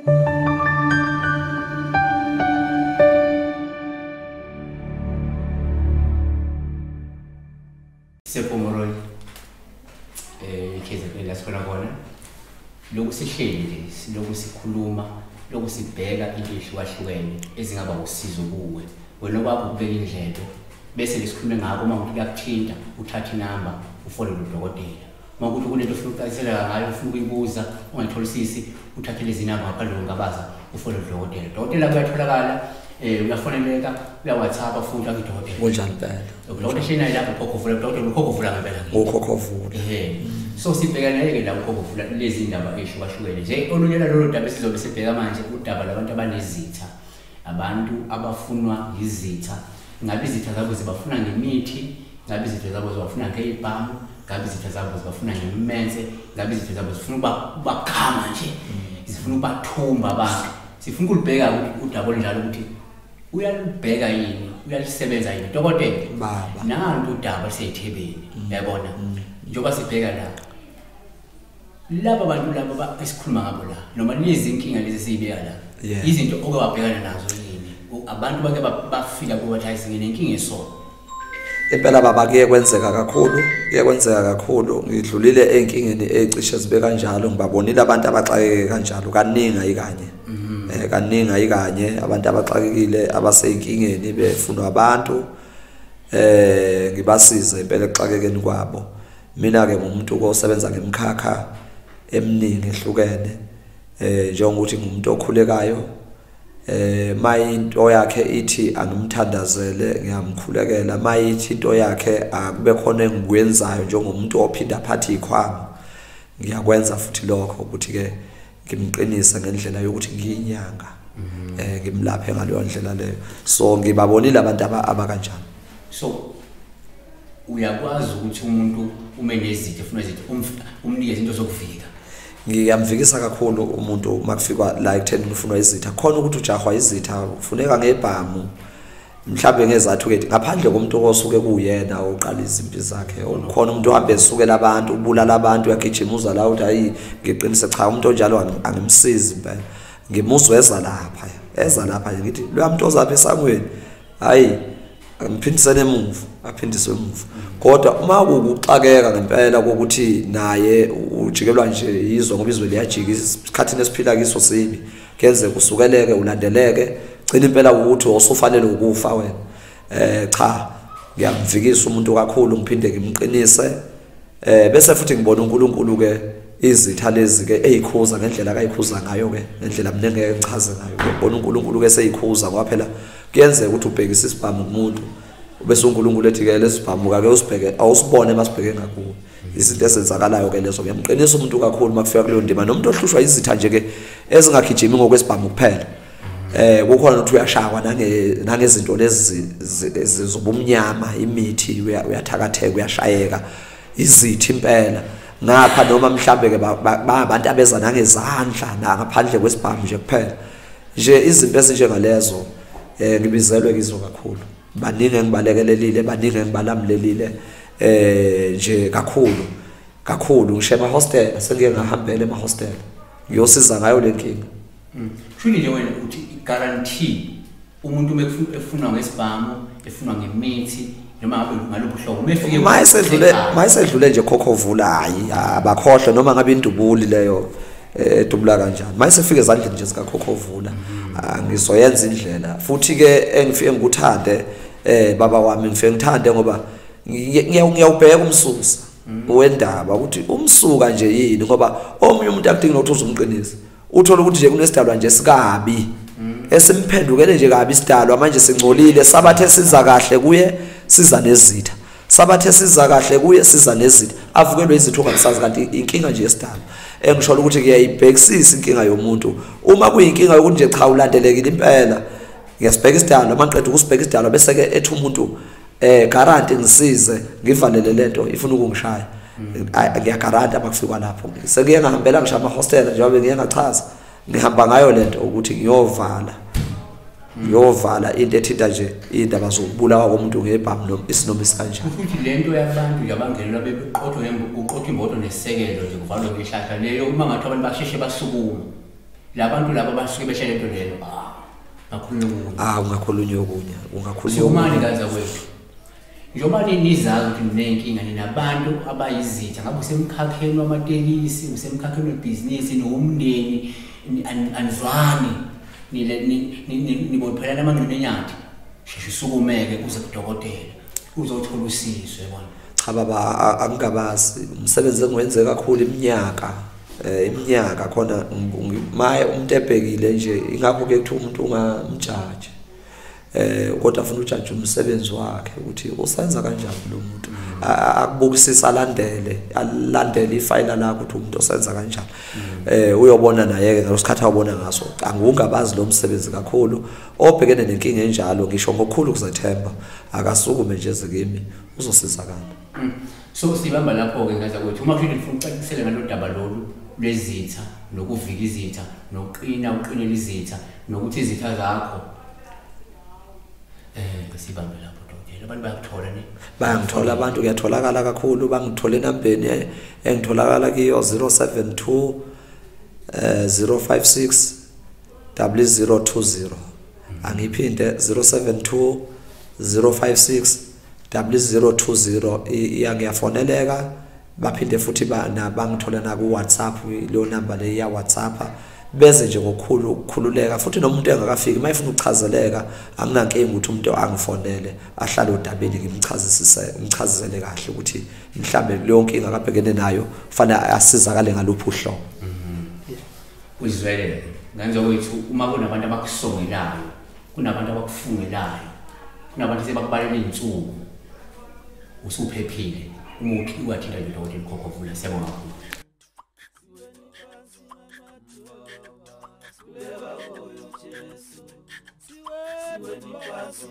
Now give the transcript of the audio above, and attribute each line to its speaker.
Speaker 1: Sepomeroli KZN la sikhola khona lokhu sihleli nje lokhu sikhuluma lokhu sibheka into ehlukahlukene ezingaba usizo kuwe wena kwakho ukubeka indlebe bese lesikhulume ngakho uma ukuthi kuyakuthinta uthathe inamba ufonele udokotela uma ukuthi kunento ofuna ukucaciseleka ngayo ufuna ukuyibuza ungayitholisisi uthathe lezi namba ngaphandle kokungabaza ufonele udokotela. Udokotela kuyatholakala, uyafoneleka, uya-WhatsApp futhi akudokotela.
Speaker 2: Kunjani impela?
Speaker 1: Udokotela hleli naye lapho ukhokhovula, udokotela ukhokhovula ngempela.
Speaker 2: Ukhokhovula.
Speaker 1: So sibheka naye-ke la ukhokhovula lezi ndaba ey'hlukahlukene nje. Olunye lwalolu daba esizobe sibheka manje udaba lwabantu abanezitha, abantu abafunwa yizitha. Ngabe izitha zabo zibafuna ngemithi, ngabe izitha zabo zibafuna ngey'bhamu, ngabe izitha zabo zibafuna ngemmense, ngabe izitha zabo zifuna ukubakhama nje, zifuna ukubathumba abantu. Sifuna ukulubheka udaba olunjalo ukuthi uyalubheka yini, uyalisebenza yini. Dokotela,
Speaker 2: baba,
Speaker 1: nantu udaba lusey'thebeni, uyabona? Njengoba sibheka la, laba bantu laba esikhuluma ngabo la, noma lezi inkinga lezi esiyibeka la, izinto oke wabhekana nazo yini? Abantu bake bafika kuwe bathi hayi nginenkinga eso.
Speaker 2: Impela baba kuye kwenzeka kakhulu, kuye kwenzeka kakhulu. Ngidlulile ey'nkingeni ey'cishe zibe kanjalo, ngibabonile abantu abaxakeke kanjalo kaningi ayikanye. Kaningi ayikanye abantu abaxakekile abasey'nkingeni befunwa abantu, ngibasize impela ekuxakekeni kwabo. Mina-ke ngumuntu osebenza ngemkhakha eminingi ehlukene, njengokuthi ngumuntu okhulekayo. Mayinto yakhe ithi angimthandazele ngiyamkhulekela, mayithi into yakhe akube khona engikwenzayo njengomuntu ophinda aphathe ikhwama ngiyakwenza futhi lokho ukuthi ke ngimqinise ngendlela yokuthi ngiyinyanga, ngimlaphe ngaleyo ndlela leyo. So ngibabonile abantu abakanjani.
Speaker 1: So uyakwazi ukuthi umuntu ume nezitha efuna izitha umnikeze into zokuvika?
Speaker 2: Ngiyamvikisa kakhulu umuntu makufikwa la ekutheni ufunwa izitha. Khona ukuthi ujahwa izitha kufuneka ngebhamu mhlawumbe ngezathu ke ngaphandle komuntu osuke kuyena oqala izimpi zakhe. Khona umuntu ohambe esukela abantu, ubulala abantu, uyagijima uza la uthi hayi ngiqinise. Cha, umuntu onjalo angimsizi impela, ngimuzwe eza lapha, eza lapha ngithi loya muntu ozapha esangweni hayi angiphindisele emuva, aphindiswe emuva. Kodwa uma kukuxakeka ngempela kokuthi naye ujikelwa nje izwe ngoba izwe liyajika, isikhathi esiphila kiso sibi, kuyenzeka usukeleke ulandeleke, gcina impela ukuthi osufanele ukufa wena. Cha, ngiyamvikisa umuntu kakhulu, ngiphinde ngimqinise, bese futhi ngibona uNkulunkulu ke izitha lezi ke eyikhuza ngendlela akayikhuza ngayo ke, ngendlela mina ngeke ngichaze ngayo. Ngibona uNkulunkulu ke seyikhuza ngoba phela kuyenzeka ukuthi ubhekise isibhamu kumuntu bese uNkulunkulu ethi ke lesibhamu ake usibheke, awusibone masibheke ngakuwe. Izinto ezenzakalayo ke lezo. Ngiyamqinisa umuntu kakhulu makufika kuleyo ndima, nomuntu ohlushwa izitha nje ke ezingagijimi ngokwesibhamu kuphela. Kukhona ukuthi uyashakwa nangezinto lezi zobumnyama, imithi, uyathakatheka, uyashayeka izitha impela ngapha, noma mhlambe ke abantu abeza nangezandla ngaphandle kwesibhamu nje kuphela nje. Izinto ezinjengalezo ngibizelwe kizo kakhulu. Baningi engibalekelelile, baningi engibalamulelile nje kakhulu kakhulu. Ngisho emahostela sengike ngahambela emahostela ngiyosiza ngayo le nkinga.
Speaker 1: Shuni nje wena uthi guarantee umuntu uma efunwa ngesibhamu, efunwa ngemithi noma ngabe ngaluphi uhlobo mefike
Speaker 2: mayisedlule nje khokhovula, hayi abakhohlwe noma ngabe indubuli leyo edubula kanjani, mayisefike ezandleni nje zikakhokhovula ngizoyenza indlela. Futhi ke engifike ngikuthande baba wami, ngifike ngithande ngoba ngiyawubheka umsusa wendaba ukuthi umsuka nje yini, ngoba omunye umuntu akudingi nokuthi uzumqinise, uthola ukuthi nje kunesidalwa nje sikabi esimphendukele nje kabi isidalwa manje singcolile, sabathe siza kahle kuye siza nezitha, sabathe siza kahle kuye siza nezitha, avukelwe izitha ongasazi kanti inkinga nje yesidalwa. Engisho ukuthi ngiyayibhekisisa inkinga yomuntu uma kuyinkinga yokuthi nje cha ulandelekile impela, ngiyasibheka isidalwa, mangiqeda ukusibheka isidalwa bese ke ethi umuntu guarantee ngisize ngivalele lento ifuna ukungishaya, ngiyagaranta makufikwa lapho. Sekuye ngahambela ngisho amahostela njengoba ngiye ngachaza, ngihamba ngayo lento ukuthi ngiyovala ngiyovala into ethinta nje indaba zokubulawa komuntu ngebhamu noma isinoma isikanjani.
Speaker 1: Futhi lento yabantu yabangenelwa beqothwe ngembuqothwe imbodo nesekelo nje kuvalwe ngehlahla leyo, uma ngathi abantu basheshe basukuma Labantu laba basuke behlele into leyo. Ngakhulunywa okunye.
Speaker 2: Ungakhulunywa okunye, ungakhulunywa.
Speaker 1: Sukumani kaza kwethu. Njengoba nizazi ukuthi ninenkinga ninabantu abayizitha, ngabe usemkhakheni wamatekisi, usemkhakheni webhizinisi, niwumndeni, anizwani, nibophelana amanqina enyathi. Sheshe usukumeke uze kudokotela, uzothola usizo yabona.
Speaker 2: Cha baba, angingabazi umsebenzi engiwenze kakhulu iminyaka. Iminyaka khona maye umuntu ebhekile nje, ingakho ke kuthiwa umuntu ungamjaji. Kodwa afuna ujaji umsebenzi wakhe ukuthi usenza kanjani lo muntu. Akubukisisa alandele ifayila lakho ukuthi umuntu osenza kanjani. Uyobona naye ke ngalesikhathi awubona ngaso. Angiwungabazi lo msebenzi kakhulu. Obhekene nenkinga enjalo ngisho ngokukhulu kuzethemba akasukume nje ezikimi uzosizakala.
Speaker 1: So sibamba lapho ke ngaza ukuthi uma kuthi ufuna ucacisele ngalodaba lolu lwezitha nokuvika izitha nokuqina uqinela izitha nokuthi izitha zakho sibambe lapho dokotela. Abantu bayakuthola ne?
Speaker 2: Bayangithola abantu, kuyatholakala kakhulu. Bangithola enambeni engitholakala kiyo 072 056 0020. Angiphinde 072 056 0020. Iyangiyafoneleka, baphinde futhi bangithola na ku WhatsApp, leyo number le ya WhatsApp. Beze nje ngokukhulu ukukhululeka. Futhi nomuntu engakafiki mayifuna ukuchazeleka anginankinga ukuthi umuntu angifonele ahlale odabeni ngimchazisise, ngimchazele kahle ukuthi mhlambe leyo nkinga akabhekene nayo kufanele asizakale ngaluphi uhlobo.
Speaker 1: Uzwele ngenza ukuthi uma kunabantu abakusongelayo, kunabantu abakufungelayo, kunabantu sebakubalela izinsuku, usuphephile uma uwathinta nje udokotela uKhokhovula. Siyabonga kakhulu.
Speaker 3: Siweni phansi.